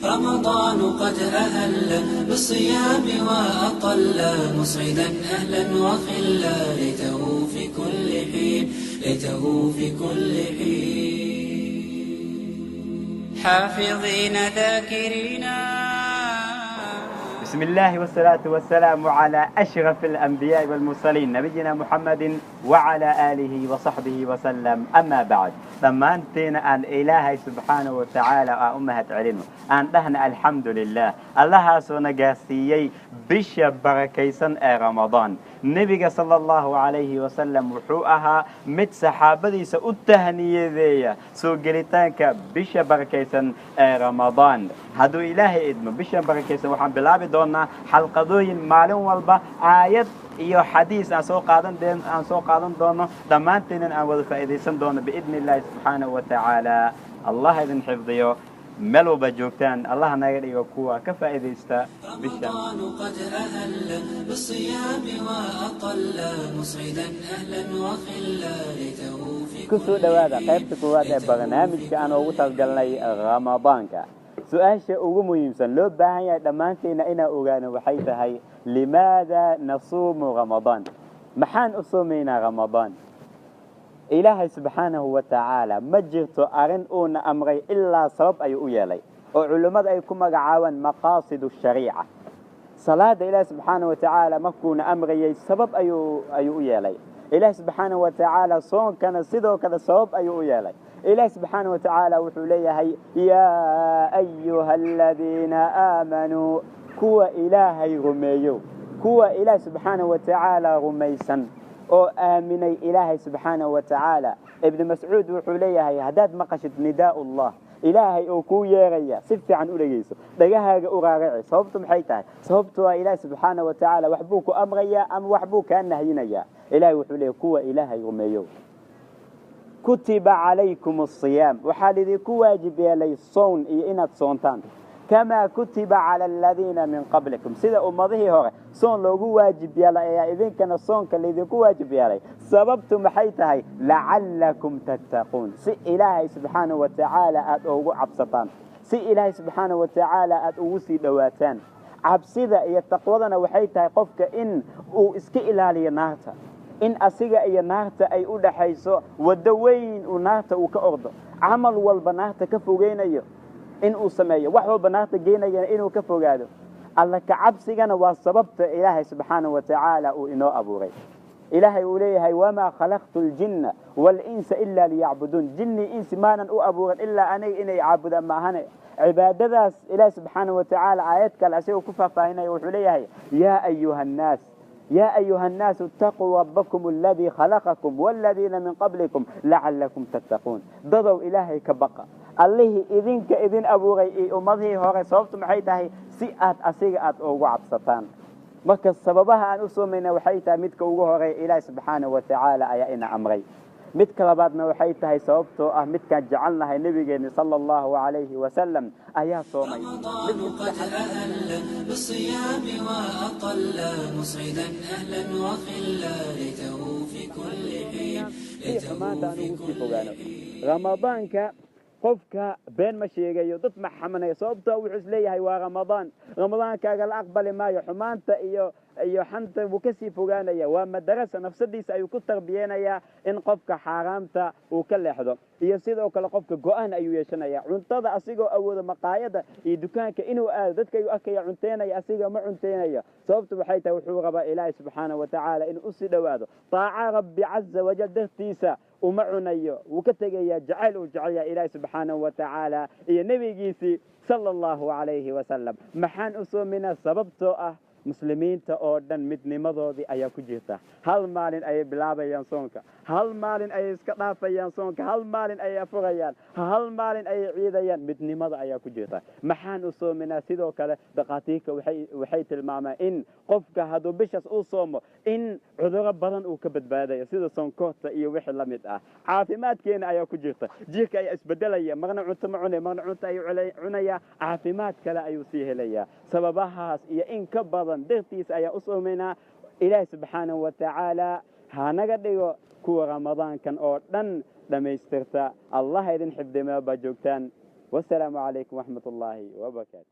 رمضان قد أهل بالصيام وأطل، مسعدا أهلا وخلا، ليته في كل حين، ليته في كل حين. حافظين ذاكرين. بسم الله والصلاة والسلام على أشرف الأنبياء والمرسلين، نبينا محمد وعلى آله وصحبه وسلم. أما بعد، dhammaanteena aan Ilaahay subxaanahu wa tacaala aan u mahad celino, aan dhahna alxamdu lilah, Allahaasoo na gaarsiiyey bisha barakaysan ee Ramadaan. Nebiga sala Allahu calayhi wasalam wuxuu ahaa mid saxaabadiisa u tahniyadeeya soo gelitaanka bisha barakaysan ee Ramadaan. Hadduu Ilaahay idmo, bisha barakaysan waxaan bilaabi doonaa xalqadooyin maalin walba aayad iyo xadiis aan soo qaadan doono, dhammaanteenan aan wada faa'iidaysan doono biidni Illahi subxaanahu wa tacaala. Allah idin xifdiyo meel walba joogtaan, Allah naga dhigo kuwa ka faa'iidaysta bisha. رمضان قد أهل بالصيام وأطل، مسعدا أهلا وخلا، ليته في Ku soo dhowaada qaybta koowaad ee barnaamijka aan ugu talgalnay Ramadaanka. Su-aasha ugu muhiimsan loo baahan yahay dhammaanteena inaan ogaano waxay tahay: limaada nasuumu Ramadaan? Maxaan u soomaynaa Ramadaan? Ilaahay subxaanahu wa tacaala ma jirto arrin uuna amray ilaa sabab ayuu u yeelay, oo culimmada ay ku magacaabaan maqaasidu shariica. Salaada Ilaahi subxaanahu wa tacaala markuuna amrayay, sabab ayuu u yeelay. Ilaahi subxaanahu wa tacaala soonkana sidoo kale sabab ayuu u yeelay. Ilaahi subxaanahu wa tacaala wuxuu leeyahay: yaa ayuha aladiina aamanuu, kuwa Ilaahay rumeeyo, kuwa Ilaahi subxaanahu wa tacaala rumaysan oo aaminay Ilaahay subxaanahu wa tacaala. Ibni Mascuud wuxuu leeyahay: haddaad maqashid nidaa Allah, Ilaahay oo kuu yeeraya, si fiican u dhegeyso, dhagahaaga u raaraci. Sababtu maxay tahay? Sababtu waa Ilaahay subxaanahu wa tacaala waxbuu ku amrayaa ama waxbuu kaa nahyinayaa. Ilaahay wuxuu leeyahay: kuwa Ilaahay rumeeyo, kutiba calaykum asiyaam, waxaa lidinku waajib yeelay sown iyo inaad soontaan, kamaa kutiba cala aladiina min qablikum, sida ummadihii hore soon loogu waajib yeelay ayaa idinkana soonka laydinku waajib yeelay. Sababtu maxay tahay? Lacallakum tattaquun, si Ilaahay subxaanahu wa tacaala aada ugu cabsataan, si Ilaahay subxaanahu wa tacaala aada ugu sii dhowaataan. Cabsida iyo taqwadana waxay tahay qofka in uu iska ilaaliyo naarta, in asiga iyo naarta ay u dhaxayso waddo weyn, uu naarta uu ka ordo, camal walba naarta ka fogeynayo in uu sameeyo, wax walba naarta geynayana inuu ka fogaado. Alla ka cabsigana waa sababta Ilaahay subxaanahu wa tacaala uu inoo abuuray. Ilaahay uu leeyahay: wamaa khalaqtu aljinna waalinsa ila liyacbuduun, jinni insi maanan u abuuran ilaa aniga inay caabudaan maahane. Cibaadadaas Ilaahay subxaanahu wa tacaala aayad kale asagoo ku faahfaahinaya wuxuu leeyahay: yaa ayuha annaas، يا أيها الناس اتقوا ربكم الذي خلقكم والذين من قبلكم لعلكم تتقون. Dadow, Ilaahay ka baqa, Allihii idinka idin abuuray iyo ummadihii hore. Sababtu maxay tahay? Si aad asiga aad ugu cabsataan. Marka sababaha aan u soomayna waxay tahay, midka ugu horeeya, Ilaahi subxaanahu wa tacaala ayaa ina amray. Midka labaadna waxay tahay sababtoo ah midkaan jecelnahay, nabigeeni sala Allahu calayhi wasalam, ayaa soomay. رمضان قد أهل بالصيام وأطل، مسعدا أهلا وخلا، ليته في كل حين، Si ليته xumaanta aan في ugu sii كل fogaano. حين. Ramadaanka qofka been ma sheegayo, dad ma xamanayo, sababtoo wuxuu isleeyahay waa Ramadaan, Ramadaankaaga la aqbali maayo. Xumaanta iyo xanta wuu kasii fogaanaya. Waa madarasa, nafsadiisa ayuu ku tarbiyeynayaa in qofka xaaraamta uu ka leexdo. Iyo sidoo kale qofka go-aan ayuu yeeshanaya. Cuntada asigoo awooda maqaayada iyo dukaanka inuu aado, dadka ayuu arkaya cunteynaya, asiga ma cunteynayo. Sababtu waxay tahay? Wuxuu rabaa Ilaahay subxaanahu wa tacaala inuu usii dhowaado. Taaca Rabbi caza wajal dartiisa uma cunayo, wuu ka tegayaa, jacayl uu jecel yahay Ilaahi subxaanahu wa tacaala iyo nebigiisii sala Allahu calayhi wasalam. Maxaan u soominaa? Sababtoo ah muslimiinta oo dhan midnimadoodii ayaa ku jirta. Hal maalin ayay bilaabayaan soonka, hal maalin ayay iska dhaafayaan soonka, hal maalin ayay afurayaan, hal maalin ayay ciidayaan. Midnimada ayaa ku jirta. Maxaan u soominaa? Sidoo kale dhakhaatiirka waxay tilmaamaan in qofka hadduu bishaas u soomo in cudurro badan uu ka badbaadayo, sida sonkorta iyo wixii la mid ah. Caafimaadkeena ayaa ku jirta. Jirka ayaa isbedelaya, marna cunto ma cunay, marna cunto ayuu cunayaa, caafimaad kale ayuu sii helayaa. Sababahaas iyo in ka badan dartiis ayaa u soomaynaa. Ilaahi subxaanahu wa tacaala hanaga dhigo kuwa Ramadaankan oo dhan dhammaystirta. Allah idin xifdiy meel baa joogtaan. Wasalaamu calaykum waraxmat ullaahi wabarakaatu.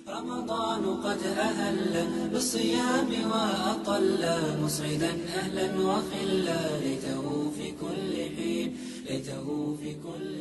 رمضان قد أهل بالصيام وأطل، مسعدا أهلا وخلا، ليته في كل حين، ليته في كل